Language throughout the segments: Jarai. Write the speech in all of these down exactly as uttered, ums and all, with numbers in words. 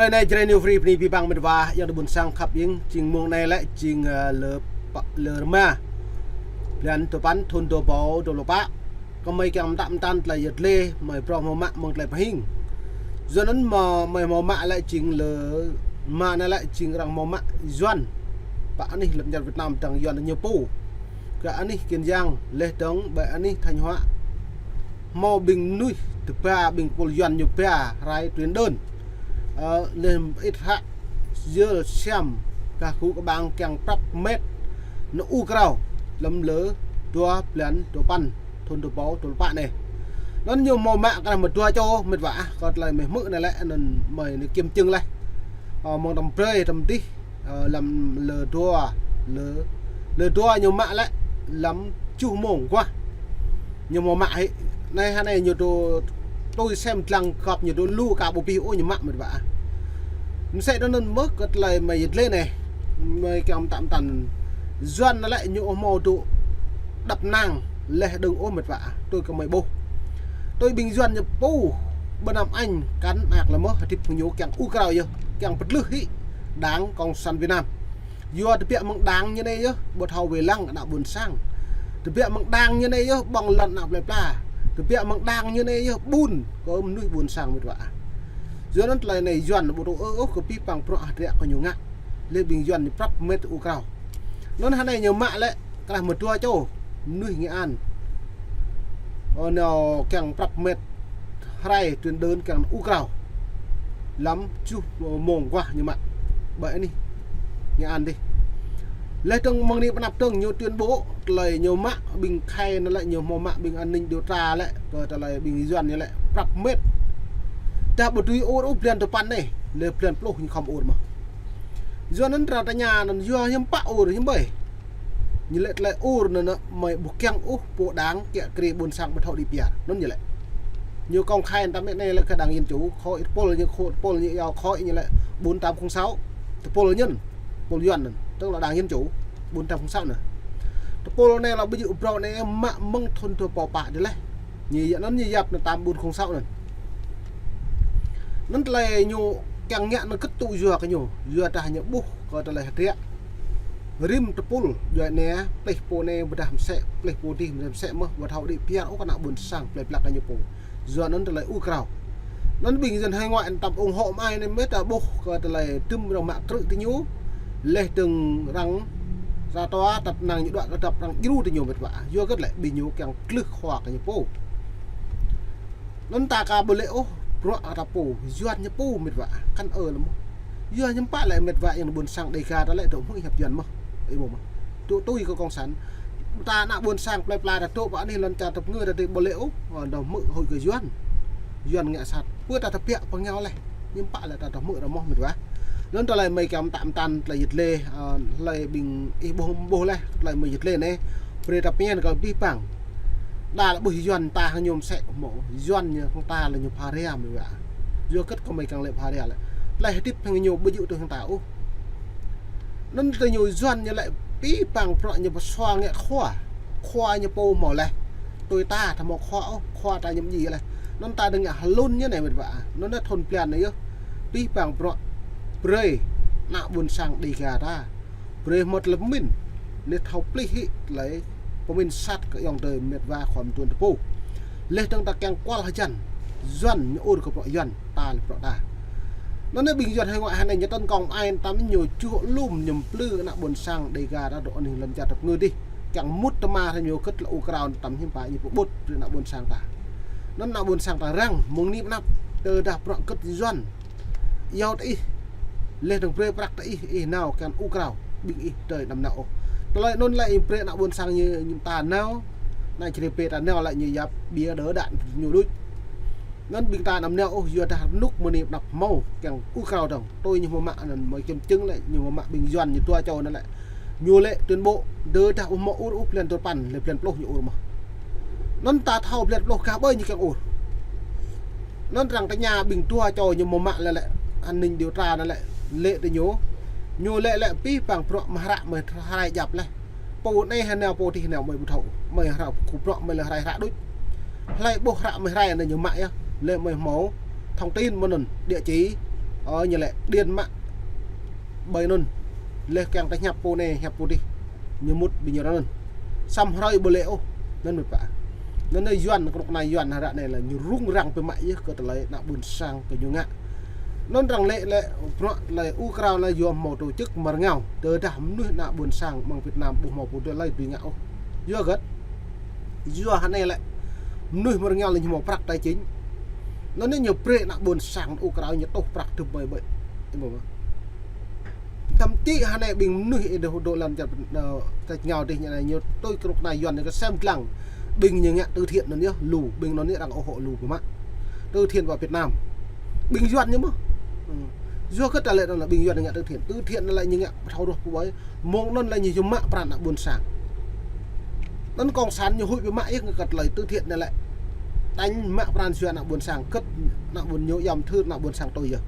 Anai Jrai New Free bơni abih bang met wa ayŏng adơi ƀuôn sang khăp ing, jing mông anai lĕ jing, ơ, lơ pă-, lơ rơma blan duapăn thun dua rơbâo dua pluh pă. Kơmơi kiăng pơtă pơtăn tơlơi yăt lĕ, mơi phrâo hmâo mă mơ̆ng tơlơi pơhing. Yua anŭn mơi hmâo mă lĕ jing lơ rơma anai lĕ jing arăng hmâo mă Yuan. Pă anih lăm čar Việt Nam dơ̆ng Yuan ñu pô. Kơ anih Kiên Giang, leh dơ̆ng ƀơi anih Thanh Hóa. Hmâo ƀing mơnuih tơba ƀing pul Yuan ñu ba rai truyền đơn. Ơ, leh mơit hră, yơl siam, kah kŭ kơƀang kiăng prăp met, nao ur krao, lăm lơ dua blan duapăn, thun dua rơbâo dua pluh pă anai. Anŭn ñu hmâo mă krah mă dua čô, met wa ah, kơ tơlơi mơi hmư̆ anai lĕ, anŭn mơi anai kiểm chứng leh. Ơ, mơ̆ng tơm brơi, tơm dih, ơ, lăm lơ dua, lơ, lơ dua ñu mă lĕ, lăm tơjuh mông guah. Ñu hmâo mă hĭ. Anai hơnai ñu dŏ tui sem lăng gŏp ñu dŏ lu ka ƀu abih ôh ñu mă met wa ah. Mơsĕ anŭn mơ̆ kơ tơlơi mơi yăt lĕ anai. Mơi kiăng pơtă pơtăn. Yuan anai lĕ ñu hmâo dŏ đăp năng leh dơ̆ng ôh met wa ah. Tui kơ mơi ƀuh. Tui ƀing Yuan ñu pô Bơnam Anh kăn ak lơ mơ̆ hơdip ñu kiăng ur krao yơh. Kiăng pơtlưh hĭ Đảng Cộng sản Việt Nam. Yua tơbiă mơ̆ng Đảng ñu anai yơh, ƀu thâo wai lăng ană ƀuôn sang. Tơbiă mơ̆ng Đảng ñu anai yơh, ƀơ̆ng lŏn ană plơi pla. Tơbiă mơ̆ng Đảng ñu anai yơh, ƀun kơ mơnuih ƀuôn sang met wa ah. Yua anŭn tơlơi anai Yuan ƀu dŏ ơ ôh kơ abih bang bruă hơdră kơ ñu ngă. Leh ƀing Yuan ñu prăp met ur krao. Anŭn hơnai ñu mă lĕ, krah mă dua čô, mơnuih Nghệ An. Ơ, nao kiăng prăp met rai truyền đơn kiăng ur krao. Lăm tơjuh mông guah ñu mă. Ƀơi anih Nghệ An dih. Leh dơ̆ng mơ̆ng anai pơ anăp dơ̆ng ñu tuyên bố, tơlơi ñu mă ƀing khai anai lĕ ñu hmâo mă ƀing an ninh điều tra lĕ, kơ tơlơi ƀing Yuan ñu lĕ prăp met. Dah ƀu dưi ur ôh blan duapăn anai, leh blan pluh ñu khŏm ur mơ̆. Yua anŭn arăng tơña anŭn yua hiư̆m pă ur hiư̆m ƀơi. Ñu lĕ tơlơi ur anŭn mơi ƀu kiăng ôh pô Đảng kiă kriê ƀuôn sang ƀu thâo đĭ piar. Anŭn ñu lĕ. Ñu công khai tơm met anai lĕ kơ Đảng Dân Chủ, khối tơpul ñu, khối tơpul ñu yua khối ñu lĕ bốn tám không sáu. Tơpul ñu, tơpul Yuan anŭn, tức là Đảng Dân Chủ, bốn tám không sáu anŭn. Tơpul anai lĕ ƀu djơ̆ ur krao anai mă mơ̆ng thun dua rơbâo pă dih leh. Ñu yua anŭn ñu yap anŭn tám bốn không sáu anŭn. Anŭn tơlơi ñu kiăng ngă anŭn kơtŭ yua kơ ñu, yua dah ñu ƀuh kơ tơlơi hơdră. Rĭm tơpul, yua anai, plih pô anai ƀôdah mơsĕ, plih pô dih mơsĕ mơ̆, ƀu thâo đĭ piar ôh kơ ană ƀuôn sang, plơi pla kơ ñu pô. Yua anŭn tơlơi ur krao. Anŭn ƀing dân hải ngoại tăm ủng hộ mơi anai mơ̆ ta ƀuh kơ tơlơi tơm arăng mă krư̆ tơ ñu. Leh dơ̆ng arăng sa tua tăp năng ñu đuaĭ kơ tăp arăng djru tơ ñu met wa. Yua hơget lĕ ƀing ñu kiăng tlưh khua kơ ñu pô. Anŭn ta ka ƀu lĕ ôh, bruă kơ ta pô, Yuan ñu pô met wa, kăn ơ lơ mơ̆. Yuan ñu pă lĕ met wa, yang ƀuôn sang Đêga ta lĕ dŏ hmư̆ hiăp Yuan mơ̆. Ih ƀuh mơ̆. Dŏ tui kơ cộng sản. Ta ană ƀuôn sang plơi pla ta dŏ pơ anih lŏn čar tơpơngư ta dih ƀu lĕ ôh, ơ, dŏ hmư̆ hơi kơ Yuan. Yuan ngă sat. Pơ ta tơbiă pơngao leh. Ñu pă lĕ ta dŏ hmư̆ rơmơ̆ met wa. Anŭn tơlơi mơi kiăng pơtă pơtăn tơlơi yăt lĕ, ơ, tơlơi ƀing ih ƀuh ƀuh leh, tơlơi mơi yăt lĕ anai. Brơi ta pơñen kơ abih bang. Đa lĕ ƀuh Yuan ta hăng ñu mơsĕ mơ̆, Yuan ñu hăng ta lĕ ñu pha ria met wa. Yua hơget kơ mơi kiăng lĕ pha ria lĕ. Tơlơi hơdip hăng ñu ƀu djơ̆ tui hăng ta ôh. Anŭn tơ ñu Yuan ñu lĕ abih bang bruă ñu pơsua ngă khua. Khua ñu pô hmâo leh. Tui ta ta hmâo khua ôh, khua ta ñu mơñi leh. Anŭn ta dơ̆ng ngă hlŭn ñu anai met wa. Anŭn anai thun blan anai yơh. Abih bang bruă brơi ană ƀuôn sang Đêga ta. Brơi hmâo tơlơi pơmĭn. Leh thâo plih hĭ tơlơi pơmĭn sat kơ ayŏng adơi met wa khua mơtuan tơpô. Leh dơ̆ng ta kiăng kual hơjăn. Yuan ñu ur kơ bruă Yuan, ta lĕ bruă ta. Anŭn anai ƀing Yuan hải ngoại hơnai ñu tấn công ai tăm ñu čuh lum ñu plư ană ƀuôn sang Đêga ta dŏ anih lŏn čar tơpơngư dih. Kiăng mŭt tơma hăng ñu hơget lĕ ur krao tăm hiư̆m pă ñu pơƀut brơi ană ƀuôn sang ta. Anŭn ană ƀuôn sang ta răng, mơ̆ng anai pơ anăp, tơdah bruă hơget Yuan iâu tơ ih. Leh dơ̆ng brơi prăk tơ ih, ih nao kiăng ur krao, ƀing ih tơi anăm nao ôh. Tơlơi anŭn lĕ ih brơi ană ƀuôn sang ñu, ñu ta nao, ană čơrê pê ta nao lĕ ñu yap ƀiă đơ đă ñu đôč. Anŭn ƀing ta anăm nao ôh, yua dah rơnŭk mơ̆ng anai pơ anăp hmâo kiăng ur krao dơ̆ng. Tui ñu hmâo mă anŭn mơi kiểm chứng lĕ, ñu hmâo mă ƀing Yuan ñu dua čô anŭn lĕ. Ñu lĕ tuyên bố, tơdah ƀu hmâo ur ôh blan duapăn, lĕ blan pluh ñu ur mơ̆. Anŭn ta thâo blan pluh gah ƀơi ñu kiăng ur. Anŭn arăng tơña ƀing dua čô ñu hmâo mă lĕ lĕ, an ninh điều tra anŭn lĕ, lĕ tơ ñu. Ñu lĕ lĕ abih bang bruă mơi hră mơi rai djăp leh. Pô anai hơnai pô dih hơnai mơi ƀu thâo. Mơi hră kơ bruă mơi lĕ rai hră đôč. Hlơi ƀuh hră mơi rai anŭn ñu mă yơh. Lĕ mơi hmâo thông tin mơ̆ng anŭn, địa chỉ. Ơ, ñu lĕ điện mă ƀơi anŭn. Leh kiăng ta hiăp pô anai, hiăp pô adih. Ñu mŭt ƀing ñu ră anŭn. Samơ̆ hrơi ƀu lĕ ôh. Anŭn mơ̆ pă. Anŭn anai Yuan, kơnuk kơna Yuan ră anai lĕ ñu rŭng răng pơmă yơh kơ tơlơi ană ƀôn sang kơ ñu ngă. Anŭn arăng lĕ lĕ bruă lĕ ur krao lĕ yua hmâo tổ chức mơ̆ng rơngiao. Tơdah mơnuih ană ƀôn sang mơ̆ng Việt Nam ƀu hmâo pô tơlơi tui ngă ôh. Yua hơget? Yua hơnai lĕ mơnuih mơ̆ng rơngiao lĕ ñu hmâo prăk tài chính. Anŭn anai ñu brơi ană ƀôn sang ur krao ñu tuh prăk tơm ƀơi ƀơi. Thậm chí hơnai ƀing mơnuih ih dŏ, dŏ lăm čar, ơ, ta ngao dih ñu anai ñu tui kơnuk kơna Yuan ñu kơ sem dlăng. Ƀing ñu ngă từ thiện anŭn yơh lu, ƀing anŭn yơh arăng ủng hộ lu pơmă. Từ thiện vào Việt Nam. Ƀing Yuan ñu mơ̆n. Ư. Yua hơget ta lĕ anŭn lĕ ƀing Yuan ngă từ thiện. Từ thiện anŭn lĕ ñu ngă ƀu thâo rŏh pô ƀơi. Mơ̆ng anŭn lĕ ñu yua mă pran ană ƀôn sang. Anŭn cộng sản ñu huĭ pơmă yơh ngă kơ tơlơi từ thiện anŭn lĕ. Tañ mă pran yua ană ƀôn sang, kơt ană ƀôn ñu yom thơ ană ƀôn sang tui yơh.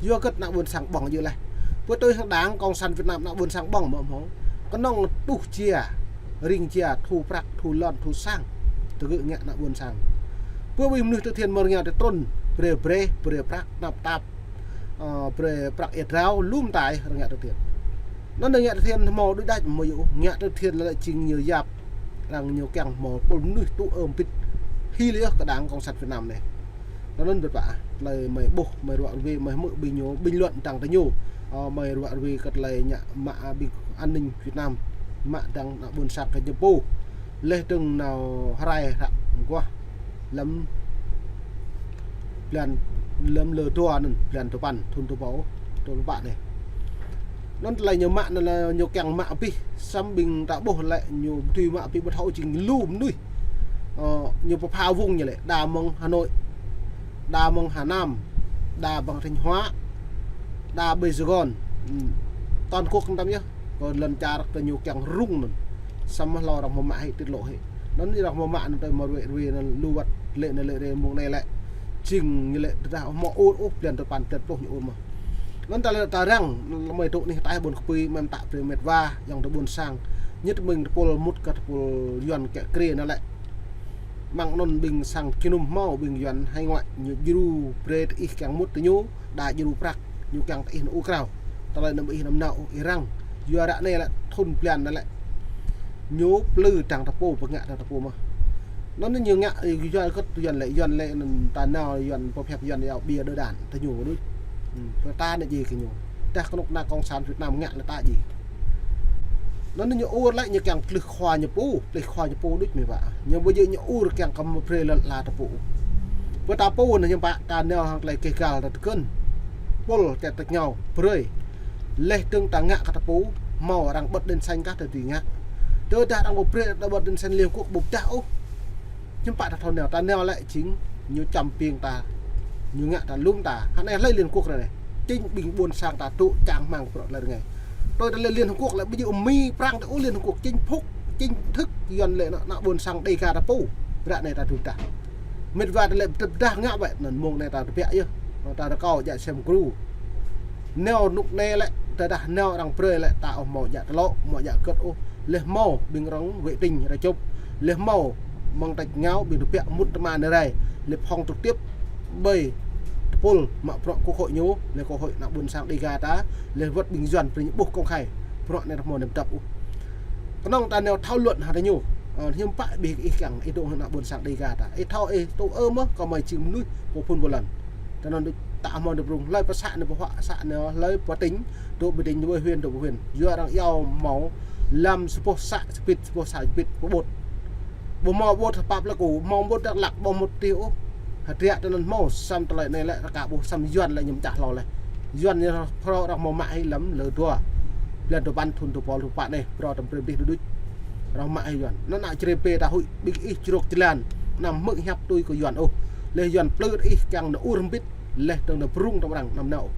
Yua hơget ană ƀôn sang ƀơ̆ng yơh leh. Pơ tui hăng đảng cộng sản Việt Nam ană ƀôn sang ƀơ̆ng mơ̆ hmâo. Kơnơ̆ng tuh jia, ring jia, thu prăk, thu lŏn, thu sang. Tơgŭ ngă ană ƀôn sang. Pơ ƀing mơnuih từ thiện mơ̆ng rơngiao tơtrŭn, brơi brơi, brơi prăk, tơnap tap. Ơ, brơi prăk ia drao, lŏm tai, arăng ngă từ thiện. Anŭn arăng ngă từ thiện hmâo đuč đač hmâo yơh, ngă từ thiện lĕ jing ñu yap, arăng ñu kiăng hmâo pôl mơnuih tŭ ơm bit. Hil yơh kơ đảng cộng sản Việt Nam anai. Anŭn anŭn ƀơ̆t pă, tơlơi mơi ƀuh, mơi ruă rơwe, mơi hmư̆ ƀing ñu bình luận dăng tơ ñu. Ơ, mơi ruă rơwe kơ tơlơi ngă mă, ơ, ƀing an ninh Việt Nam, mă dăng ană ƀôn sang kơ ñu pô. Leh dơ̆ng nao hrơi hră mơguah lăm blan, lăm lơ dua anŭn, blan dua păn, thŭn dua rơbâo, dua rơbâo pă anai. Anŭn tơlơi ñu mă anŭn lĕ ñu kiăng mă abih, samơ̆ ƀing ta ƀuh lĕ ñu tui mă abih ƀu thâo jing lu mơnuih. Ơ, ñu pơpha vùng ñu lĕ, đa mơ̆ng Hà Nội, đa mơ̆ng Hà Nam, đa mơ̆ng Thanh Hóa, đa ƀơi Sài Gòn. Ư. Toàn quốc tăm yơh. Kơ lŏn čar kơ ñu kiăng rŭng anŭn. Samơ̆ hlâo arăng hmâo mă hĭ tiết lộ hĭ. Anŭn arăng hmâo mă anŭn tơl mă rơwe rơwe anŭn lu wăt lĕ anŭn lĕ rơwe mơ̆ng anai lĕ. Jing ñu lĕ tơdah hmâo ur ôh blan dua păn blan pluh ñu ur mơ̆n. Anŭn ta lĕ ta răng, mơi dŏ anih ataih ƀôn kơpui, mơi mơtă brơi met wa, yŏng tơ ƀôn sang. Ñu tơmơ̆ng tơpul mŭt kơ tơpul Yuan kĕ krê anŭn lĕ. Mơ̆ng anŭn ƀing sang jơnum hmâo ƀing Yuan hải ngoại ñu djru brơi tơ ih kiăng mŭt tơ ñu, đa djru prăk, ñu kiăng tơ ih nao ur krao. Tơlơi anŭn ƀu ih anăm nao ôh, ih răng. Yua ră anai lĕ thŭn blan anŭn lĕ. Ñu plư dăng tơpô, pơngă dăng tơpô mơ̆n. Anŭn ñu ngă, ơ, Yuan kơt Yuan lĕ, Yuan lĕ anŭn ta nao Yuan pơhiăp Yuan yua ƀiă đơ đan, tơ ñu đuč. Ư, pơtă anai djai kơ ñu. Tơdah kơnuk kơna cộng sản Việt Nam ngă lĕ ta djai. Anŭn ñu ur lĕ ñu kiăng tlưh khua ñu pô, tlưh khua ñu pô đuč mơi pă. Ñu ƀu djơ̆ ñu ur kiăng kơ mă brơi lŏn ala ta pô. Pơ ta pô anŭn ñu pă ta nao hăng tơlơi keh gal ta tơkơn. Pôl ta tơña brơi. Leh dơ̆ng ta ngă kơ ta pô, hmâo arăng bật đèn xanh kah ta dưi ngă. Tơdah arăng ƀu brơi ta bật đèn xanh Liên Hợp Quốc ƀu pơdah ôh. Hiư̆m pă ta thâo nao, ta nao lĕ jing ñu čăm ƀing ta, ñu ngă ta lŏm ta. Hơnai hlơi Liên Hợp Quốc ră anai. Jing ƀing ƀôn sang ta dŏ čang rơmang bruă tơlơi rơngai. Tui tơlơi Liên Hợp Quốc lĕ ƀu djơ̆ Mi Prăng ta ôh, Liên Hợp Quốc chính phủ, chính thức Yuan lĕ anŭn, anŭn ƀôn sang Đêga ta pô. Ră anai ta tui ta. Met wa ta lĕ pơdah ngă ƀĕ, anŭn mơ̆ng anai ta tơbiă yơh. Ta rơkâo djă sem gru. Nao rơnŭk anai lĕ, tơdah nao arăng brơi lĕ ta ƀu hmâo djă tơlŏ, hmâo djă kơt ôh. Leh hmâo ƀing arăng wĕ tĭng rơčŭp. Leh hmâo mơ̆ng tač ngao ƀing tơbiă mŭt tơma anai rai. Leh phŏng trực tiếp ƀơi tơpul mă bruă quốc hội ñu, leh quốc hội ană ƀôn sang Đêga ta, leh wăt ƀing Yuan brơi ñu ƀuh công khai. Bruă anai ta hmâo nem dăp ôh. Kơnơ̆ng ta nao thao luận hăng tơ ñu. Ơ, hiư̆m pă ƀing ih kiăng, ih dŏ ană ƀôn sang Đêga ta. Ih thâo ih tŭ ơ mơ̆, kơ mơi jing mơnuih pô phŭn pô lăn. Tơ anŭn đuč ta hmâo nao prung, hlơi pơsă nao pơhuă, să nao hlơi pơtĭng, dŏ pơtĭng, dŏ pơ huyện, dŏ pơ huyện. Yua arăng iâu hmâo lăm sa boh să sơbit, sa boh să sơbit, pơƀut. Ƀu hmâo ƀut Pap Lăk Ku, hmâo ƀut Dak Lak, ƀu hmâo tih ôh. Hơdră tơ anŭn hmâo, samơ̆ tơlơi anai lĕ rơka ƀuh, samơ̆ Yuan lĕ ñu pơčah hlâo leh. Yuan ñu phrâo arăng hmâo mă hĭ lăm lơ dua. Blan dua păn thŭn dua rơbâo dua pă anai, phrâo tơm brơi dih đuč. Arăng mă hĭ Yuan. Anŭn ană čơrê pê ta huĭ, ƀing ih črôk jơlan, anăm hmư̆ hiăp tui kơ Yuan ôh. Leh Yuan plư tơ ih kiăng nao ur hơbĭt, leh dơ̆ng nao prung tơm arăng anăm nao.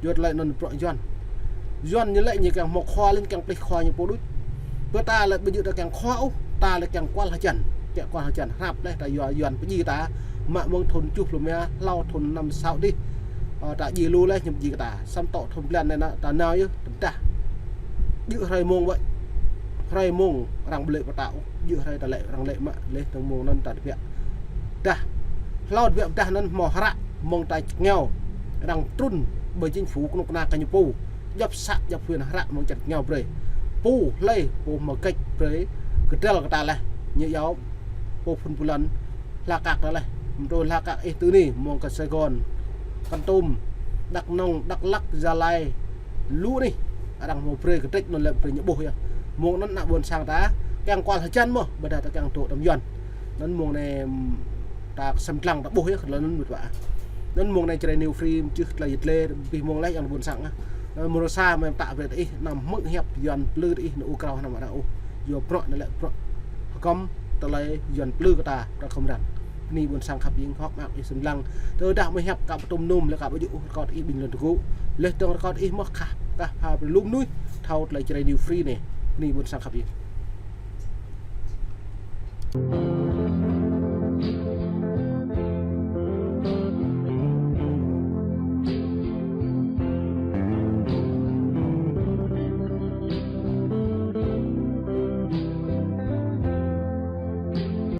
Yua tơlơi anŭn bruă Yuan. Yuan ñu lĕ ñu kiăng hmâo khua lĕ ñu kiăng plih khua ñu pô đuč. Pơ ta lĕ ƀu djơ̆ ta kiăng khua ôh, ta lĕ kiăng kual hơjăn. Kiăng kual hơjăn hrăp leh ta yua Yuan pơdjai ta. Mă mơ̆ng thŭn tơjuh pluh rơma, hlâo thŭn năm sáu dih. Ơ, ta djai lu leh ñu pơdjai kơ ta. Samơ̆ tŏ thŭn blan anai nă, ta nao yơh, tơdah. Djơ̆ hrơi mông wơ̆t. Hrơi mông arăng ƀu lĕ pơtă ôh. Djơ̆ hrơi ta lĕ arăng lĕ mă, leh dơ̆ng mông anŭn ta tơbiă. Dah. Hlâo tơbiă pơdah anŭn hmâo hră mơ̆ng ta čơngeo. Arăng trŭn Ƀơi chính phủ kơnuk kơna kơ ñu pô. Djŏp să, djŏp huyện hră mơ̆ng čăt ñu brơi. Pô, hlơi, pô mă gĕč brơi. Kơdrăl kơ ta laih. Ñu yua pô phun pơlăn. Hla kak ta laih. Mơ̆ tơ hla kak ih tơ anai, mơ̆ng kơ Sài Gòn, Kon Tum, Đắk Nông, Đắk Lắk, Gia Lai. Lu anai. Arăng mơ̆ brơi kơdrĕč anŭn lĕ brơi ñu ƀuh yơh. Mơ̆ng anŭn ană ƀôn sang ta, kiăng kual hơjăn mơ̆, ƀôdah ta kiăng dŏ tơm Yuan. Anŭn mơ̆ng anai, ta sem lăng ta ƀuh yơh, kơ lŏn anŭn mơ̆ ƀă. Anŭn mơ̆ng anai Jrai New Free, čih tơlơi yit lĕ, bih mơ̆ng lĕ yang ƀôn sang ah. Anŭn mơ̆ng sa mơ̆ ta brơi ta ih, anăm hmư̆ hiăp Yuan plư ta ih, anŭn ur krao anăm arăng ôh. Yua bruă anŭn lĕ bruă hơgŏm tơlơi Yuan plư kơ ta, ta khŏm răng. Bơni ƀôn sang khăp ing hŏk mơak ih sem lăng. Tơdah mơ̆ hiăp kơ pơtŭm num lĕ kơ ƀu djơ̆ ôh rơkâo ih ƀing lŏn tơgŭ. Leh tơ̆ng rơkâo ih mơ̆ kah, kah pha pơlŭm nuih, thâo tơlơi Jrai New Free anai. Bơni ƀôn sang khăp ing.